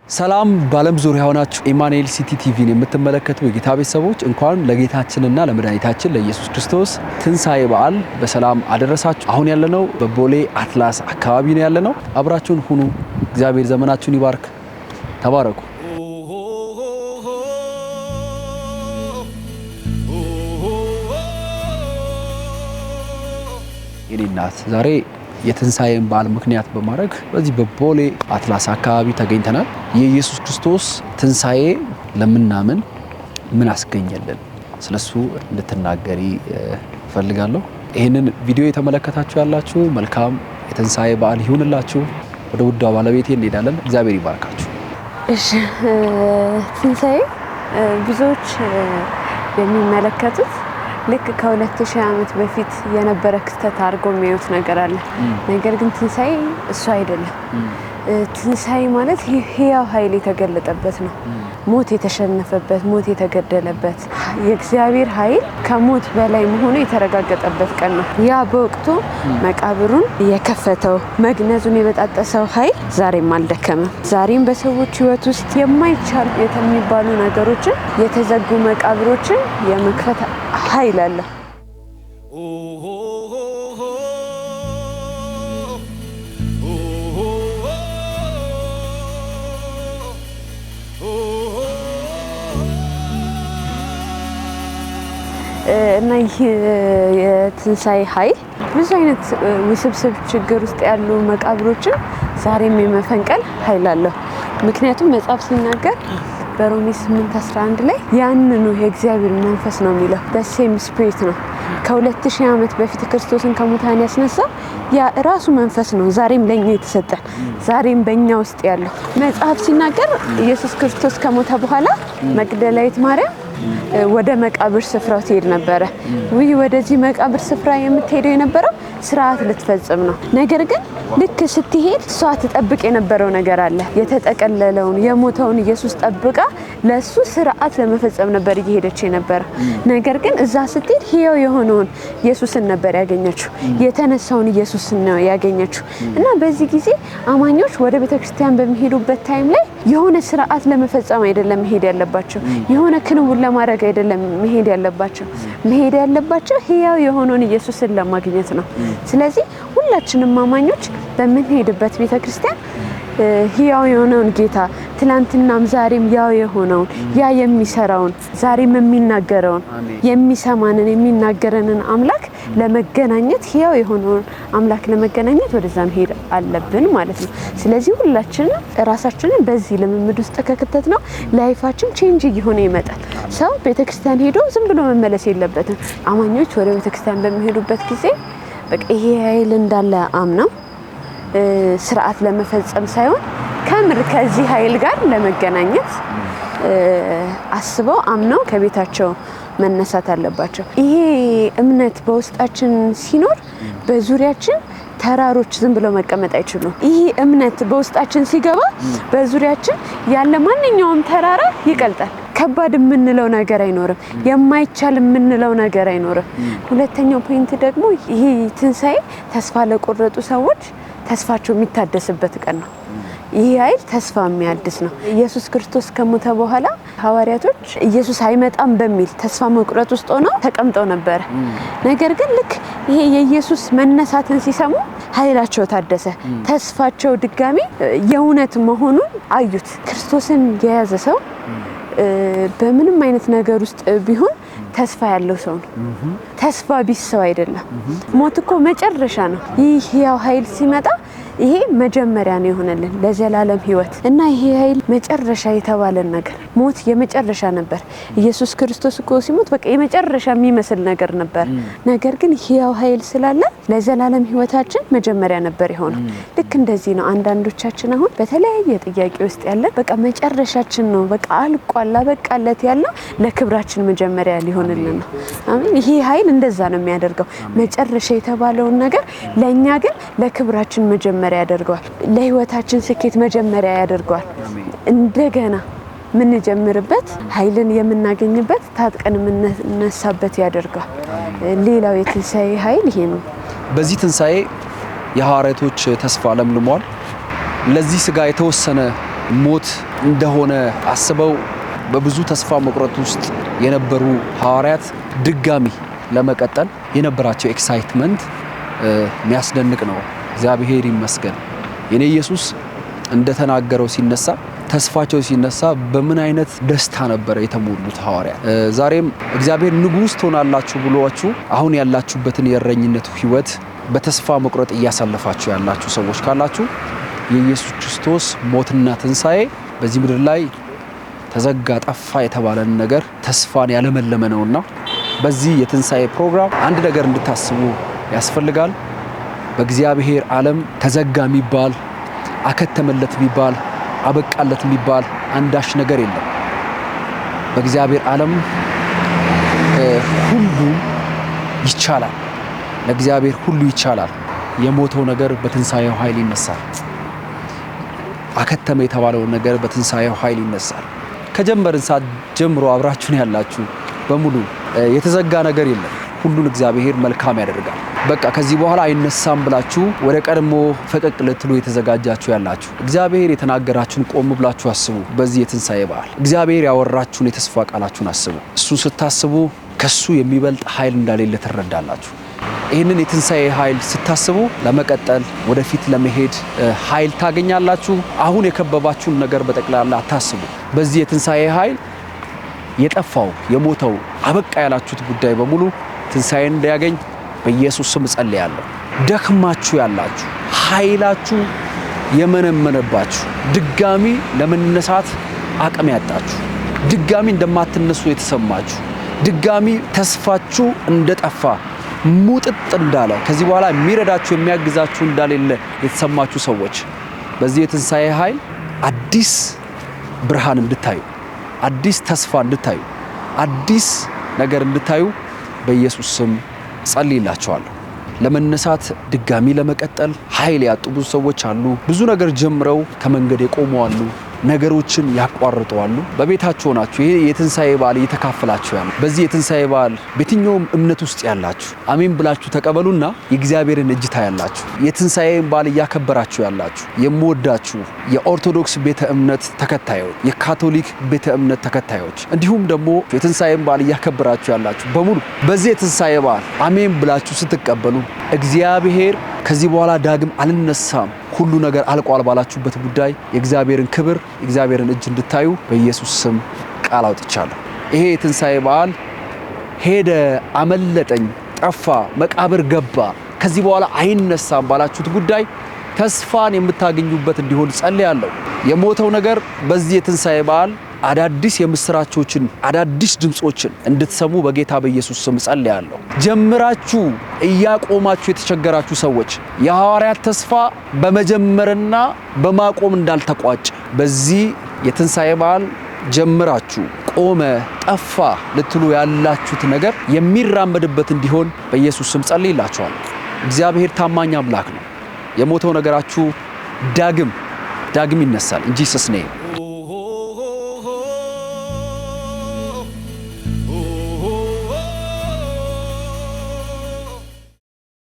ሰላም በዓለም ዙሪያ ሆናችሁ ኢማኑኤል ሲቲ ቲቪን የምትመለከቱ የጌታ ቤተሰቦች፣ እንኳን ለጌታችንና ለመድኃኒታችን ለኢየሱስ ክርስቶስ ትንሣኤ በዓል በሰላም አደረሳችሁ። አሁን ያለነው በቦሌ አትላስ አካባቢ ነው ያለነው። አብራችሁን ሁኑ። እግዚአብሔር ዘመናችሁን ይባርክ። ተባረኩ። የኔ እናት፣ ዛሬ የትንሣኤን በዓል ምክንያት በማድረግ በዚህ በቦሌ አትላስ አካባቢ ተገኝተናል። የኢየሱስ ክርስቶስ ትንሣኤ ለምናምን ምን አስገኘልን? ስለሱ እንድትናገሪ እፈልጋለሁ። ይህንን ቪዲዮ የተመለከታችሁ ያላችሁ መልካም የትንሣኤ በዓል ይሁንላችሁ። ወደ ውዷ ባለቤቴ እንሄዳለን። እግዚአብሔር ይባርካችሁ። እሺ፣ ትንሣኤ ብዙዎች የሚመለከቱት ልክ ከ2000 ዓመት በፊት የነበረ ክስተት አድርጎ የሚያዩት ነገር አለ። ነገር ግን ትንሣኤ እሱ አይደለም። ትንሣኤ ማለት ህያው ኃይል የተገለጠበት ነው። ሞት የተሸነፈበት፣ ሞት የተገደለበት፣ የእግዚአብሔር ኃይል ከሞት በላይ መሆኑ የተረጋገጠበት ቀን ነው። ያ በወቅቱ መቃብሩን የከፈተው፣ መግነዙን የበጣጠሰው ኃይል ዛሬም አልደከመም። ዛሬም በሰዎች ህይወት ውስጥ የማይቻል የሚባሉ ነገሮችን፣ የተዘጉ መቃብሮችን የመክፈት ኃይል አለው። እና ይህ የትንሣኤ ኃይል ብዙ አይነት ውስብስብ ችግር ውስጥ ያሉ መቃብሮችን ዛሬም የመፈንቀል ኃይል አለው። ምክንያቱም መጽሐፍ ሲናገር በሮሜ 8:11 ላይ ያንኑ የእግዚአብሔር መንፈስ ነው የሚለው፣ the same spirit ነው። ከ2000 ዓመት በፊት ክርስቶስን ከሙታን ያስነሳ ያ ራሱ መንፈስ ነው ዛሬም ለኛ የተሰጠን፣ ዛሬም በእኛ ውስጥ ያለው። መጽሐፍ ሲናገር ኢየሱስ ክርስቶስ ከሞተ በኋላ መግደላዊት ማርያም ወደ መቃብር ስፍራው ትሄድ ነበረ። ውይ፣ ወደዚህ መቃብር ስፍራ የምትሄደው የነበረው ስርዓት ልትፈጽም ነው። ነገር ግን ልክ ስትሄድ እሷ ትጠብቅ የነበረው ነገር አለ። የተጠቀለለውን የሞተውን ኢየሱስ ጠብቃ ለእሱ ስርዓት ለመፈጸም ነበር እየሄደች የነበረ። ነገር ግን እዛ ስትሄድ ሕያው የሆነውን ኢየሱስን ነበር ያገኘችው። የተነሳውን ኢየሱስን ነው ያገኘችው። እና በዚህ ጊዜ አማኞች ወደ ቤተክርስቲያን በሚሄዱበት time ላይ የሆነ ስርዓት ለመፈጸም አይደለም መሄድ ያለባቸው። የሆነ ክንውን ለማድረግ አይደለም መሄድ ያለባቸው። መሄድ ያለባቸው ሕያው የሆነውን ኢየሱስን ለማግኘት ነው። ስለዚህ ሁላችንም አማኞች በምንሄድበት ቤተክርስቲያን ሕያው የሆነውን ጌታ፣ ትላንትናም ዛሬም ያው የሆነውን፣ ያ የሚሰራውን፣ ዛሬም የሚናገረውን፣ የሚሰማንን፣ የሚናገረንን አምላክ ለመገናኘት፣ ሕያው የሆነውን አምላክ ለመገናኘት ወደዛ መሄድ አለብን ማለት ነው። ስለዚህ ሁላችንም ራሳችንን በዚህ ልምምድ ውስጥ ከከተትነው life ኣችን change እየሆነ ይመጣል። ሰው ቤተክርስቲያን ሄዶ ዝም ብሎ መመለስ የለበትም። አማኞች ወደ ቤተክርስቲያን በሚሄዱበት ጊዜ በቃ ይሄ ኃይል እንዳለ አምነው ስርዓት ለመፈጸም ሳይሆን ከምር ከዚህ ኃይል ጋር ለመገናኘት አስበው አምነው ከቤታቸው መነሳት አለባቸው። ይሄ እምነት በውስጣችን ሲኖር በዙሪያችን ተራሮች ዝም ብለው መቀመጥ አይችሉም። ይሄ እምነት በውስጣችን ሲገባ በዙሪያችን ያለ ማንኛውም ተራራ ይቀልጣል። ከባድ የምንለው ነገር አይኖርም። የማይቻል የምንለው ነገር አይኖርም። ሁለተኛው point ደግሞ ይሄ ትንሣኤ ተስፋ ለቆረጡ ሰዎች ተስፋቸው የሚታደስበት ቀን ነው። ይህ ኃይል ተስፋ የሚያድስ ነው። ኢየሱስ ክርስቶስ ከሞተ በኋላ ሐዋርያቶች ኢየሱስ አይመጣም በሚል ተስፋ መቁረጥ ውስጥ ሆነው ተቀምጠው ነበረ። ነገር ግን ልክ ይሄ የኢየሱስ መነሳትን ሲሰሙ ኃይላቸው ታደሰ፣ ተስፋቸው ድጋሚ የእውነት መሆኑን አዩት። ክርስቶስን የያዘ ሰው በምንም አይነት ነገር ውስጥ ቢሆን ተስፋ ያለው ሰው ነው። ተስፋ ቢስ ሰው አይደለም። ሞት እኮ መጨረሻ ነው። ይህ ሕያው ኃይል ሲመጣ ይሄ መጀመሪያ ነው የሆነልን ለዘላለም ሕይወት። እና ይሄ ኃይል መጨረሻ የተባለን ነገር፣ ሞት የመጨረሻ ነበር። ኢየሱስ ክርስቶስ እኮ ሲሞት በቃ የመጨረሻ የሚመስል ነገር ነበር። ነገር ግን ሕያው ኃይል ስላለ ለዘላለም ሕይወታችን መጀመሪያ ነበር የሆነው። ልክ እንደዚህ ነው። አንዳንዶቻችን አሁን በተለያየ ጥያቄ ውስጥ ያለን፣ በቃ መጨረሻችን ነው፣ በቃ አልቋል፣ አበቃለት ያለው ለክብራችን መጀመሪያ ሊሆንልን ነው። አሜን። ይሄ ኃይል እንደዛ ነው የሚያደርገው። መጨረሻ የተባለውን ነገር ለእኛ ግን ለክብራችን መጀመሪያ ያደርገዋል። ለህይወታችን ስኬት መጀመሪያ ያደርገዋል። እንደገና የምንጀምርበት፣ ኃይልን የምናገኝበት፣ ታጥቀን የምንነሳበት ያደርገዋል። ሌላው የትንሣኤ ኃይል ይሄ ነው። በዚህ ትንሣኤ የሐዋርያቶች ተስፋ ለምልሟል። ለዚህ ስጋ የተወሰነ ሞት እንደሆነ አስበው በብዙ ተስፋ መቁረጥ ውስጥ የነበሩ ሐዋርያት ድጋሚ ለመቀጠል የነበራቸው excitement የሚያስደንቅ ነው። እግዚአብሔር ይመስገን። የኔ ኢየሱስ እንደተናገረው ሲነሳ፣ ተስፋቸው ሲነሳ በምን አይነት ደስታ ነበረ የተሞሉት ሐዋርያት። ዛሬም እግዚአብሔር ንጉሥ ትሆናላችሁ ብሏችሁ አሁን ያላችሁበትን የእረኝነት ሕይወት በተስፋ መቁረጥ እያሳለፋችሁ ያላችሁ ሰዎች ካላችሁ፣ የኢየሱስ ክርስቶስ ሞትና ትንሣኤ በዚህ ምድር ላይ ተዘጋ፣ ጠፋ የተባለን ነገር ተስፋን ያለመለመ ነውና በዚህ የትንሣኤ ፕሮግራም አንድ ነገር እንድታስቡ ያስፈልጋል። በእግዚአብሔር ዓለም ተዘጋ የሚባል፣ አከተመለት የሚባል፣ አበቃለት የሚባል አንዳች ነገር የለም። በእግዚአብሔር ዓለም ሁሉ ይቻላል። ለእግዚአብሔር ሁሉ ይቻላል። የሞተው ነገር በትንሣኤው ኃይል ይነሳል። አከተመ የተባለው ነገር በትንሣኤው ኃይል ይነሳል። ከጀመርን ሰዓት ጀምሮ አብራችሁን ያላችሁ በሙሉ የተዘጋ ነገር የለም። ሁሉን እግዚአብሔር መልካም ያደርጋል። በቃ ከዚህ በኋላ አይነሳም ብላችሁ ወደ ቀድሞ ፈቀቅ ልትሉ የተዘጋጃችሁ ያላችሁ፣ እግዚአብሔር የተናገራችሁን ቆም ብላችሁ አስቡ። በዚህ የትንሣኤ በዓል እግዚአብሔር ያወራችሁን የተስፋ ቃላችሁን አስቡ። እሱን ስታስቡ ከሱ የሚበልጥ ኃይል እንዳሌለ ትረዳላችሁ። ይህንን የትንሣኤ ኃይል ስታስቡ ለመቀጠል፣ ወደፊት ለመሄድ ኃይል ታገኛላችሁ። አሁን የከበባችሁን ነገር በጠቅላላ አታስቡ። በዚህ የትንሣኤ ኃይል የጠፋው፣ የሞተው፣ አበቃ ያላችሁት ጉዳይ በሙሉ ትንሣኤን እንዲያገኝ በኢየሱስ ስም እጸልያለሁ። ደክማችሁ ያላችሁ፣ ኃይላችሁ የመነመነባችሁ፣ ድጋሚ ለመነሳት አቅም ያጣችሁ፣ ድጋሚ እንደማትነሱ የተሰማችሁ፣ ድጋሚ ተስፋችሁ እንደጠፋ፣ ሙጥጥ እንዳለ፣ ከዚህ በኋላ የሚረዳችሁ የሚያግዛችሁ እንዳሌለ የተሰማችሁ ሰዎች፣ በዚህ የትንሣኤ ኃይል አዲስ ብርሃን እንድታዩ፣ አዲስ ተስፋ እንድታዩ፣ አዲስ ነገር እንድታዩ በኢየሱስ ስም ጸልይላችኋለሁ። ለመነሳት፣ ድጋሚ ለመቀጠል ኃይል ያጡ ብዙ ሰዎች አሉ። ብዙ ነገር ጀምረው ከመንገድ የቆሙ አሉ። ነገሮችን ያቋርጡ አሉ። በቤታችሁ ሆናችሁ ይሄ የትንሣኤ በዓል እየተካፈላችሁ ያሉ፣ በዚህ የትንሣኤ በዓል በየትኛውም እምነት ውስጥ ያላችሁ አሜን ብላችሁ ተቀበሉና የእግዚአብሔርን እጅ ታያላችሁ። የትንሣኤን በዓል እያከበራችሁ ያላችሁ የምወዳችሁ የኦርቶዶክስ ቤተ እምነት ተከታዮች፣ የካቶሊክ ቤተ እምነት ተከታዮች፣ እንዲሁም ደግሞ የትንሣኤን በዓል እያከበራችሁ ያላችሁ በሙሉ፣ በዚህ የትንሣኤ በዓል አሜን ብላችሁ ስትቀበሉ እግዚአብሔር ከዚህ በኋላ ዳግም አልነሳም፣ ሁሉ ነገር አልቋል ባላችሁበት ጉዳይ የእግዚአብሔርን ክብር፣ የእግዚአብሔርን እጅ እንድታዩ በኢየሱስ ስም ቃል አውጥቻለሁ። ይሄ የትንሣኤ በዓል ሄደ፣ አመለጠኝ፣ ጠፋ፣ መቃብር ገባ፣ ከዚህ በኋላ አይነሳም ባላችሁት ጉዳይ ተስፋን የምታገኙበት እንዲሆን ጸልያለሁ። የሞተው ነገር በዚህ የትንሣኤ በዓል አዳዲስ የምስራቾችን፣ አዳዲስ ድምፆችን እንድትሰሙ በጌታ በኢየሱስ ስም ጸልያለሁ። ጀምራችሁ እያቆማችሁ የተቸገራችሁ ሰዎች፣ የሐዋርያት ተስፋ በመጀመርና በማቆም እንዳልተቋጨ፣ በዚህ የትንሣኤ በዓል ጀምራችሁ ቆመ፣ ጠፋ ልትሉ ያላችሁት ነገር የሚራመድበት እንዲሆን በኢየሱስ ስም ጸልይላችኋለሁ። እግዚአብሔር ታማኝ አምላክ ነው። የሞተው ነገራችሁ ዳግም ዳግም ይነሳል እንጂ ስስኔ